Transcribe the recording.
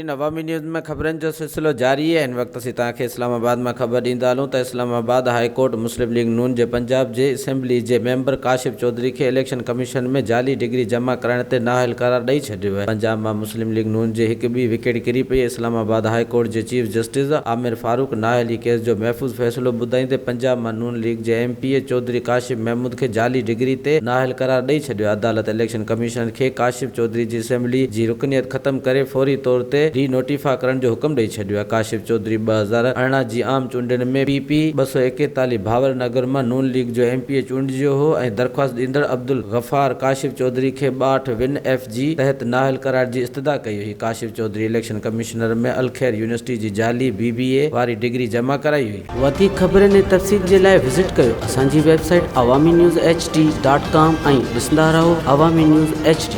ناظرين عوامي نيوز ۾ خبرن جو سلسلو جاري آهي هن وقت اسين توهان کي اسلام آباد مان خبر ڏيندا هلون ته Islamabad high court Muslim League Noon جي پنجاب جي اسيمبلي جي ميمبر ڪاشف چوڌري کي اليڪشن ڪميشن ۾ جعلي ڊگري جمع ڪرائڻ تي نااهل قرار ڏئي ڇڏيو آهي پنجاب مان مسلم ليگ نون جي هڪ ٻي وڪيٽ ڪري پئي اسلام آباد هاء ڪورٽ جي چيف جسٽس عامر فاروق نااهلي ڪيس جو محفوظ فيصلو ٻڌائيندي پنجاب مان نون ليگ جي M P A Chaudhry Kashif Mehmood کي جعلي ڊگري تي نااهل قرار ڏئي ڇڏيو عدالت اليڪشن ڪميشنر کي ڪاشف چوڌري جي اسيمبلي جي رڪنيت ختم ڪري فوري طور تي ري نوٽيفاء ڪرڻ جو حڪم ڏئي ڇڏيو آهي. ڪاشف چوڌري 2018 جي عام چونڊن ۾ پي پي 241 بهاول نگر مان نون ليگ جو ايم پي اي چونڊجيو هو ۽ درخواست ڏيندڙ عبدالغفار ڪاشف چوڌري کي 62 ون ايف جي تحت نااهل قرار جي استدعا ڪئي هئي. ڪاشف چوڌري اليڪشن ڪمشنر ۾ الخير يونيورسٽي جي جعلي بي بي اي واري ڊگري جمع ڪرائي هئي. وڌيڪ خبرن ۽ تفصيل جي لاء وزٽ ڪيو اسان جي website Awami news H D dot com ۽ ڏسندا رهو عوامي نيوز ايڇ ڊي.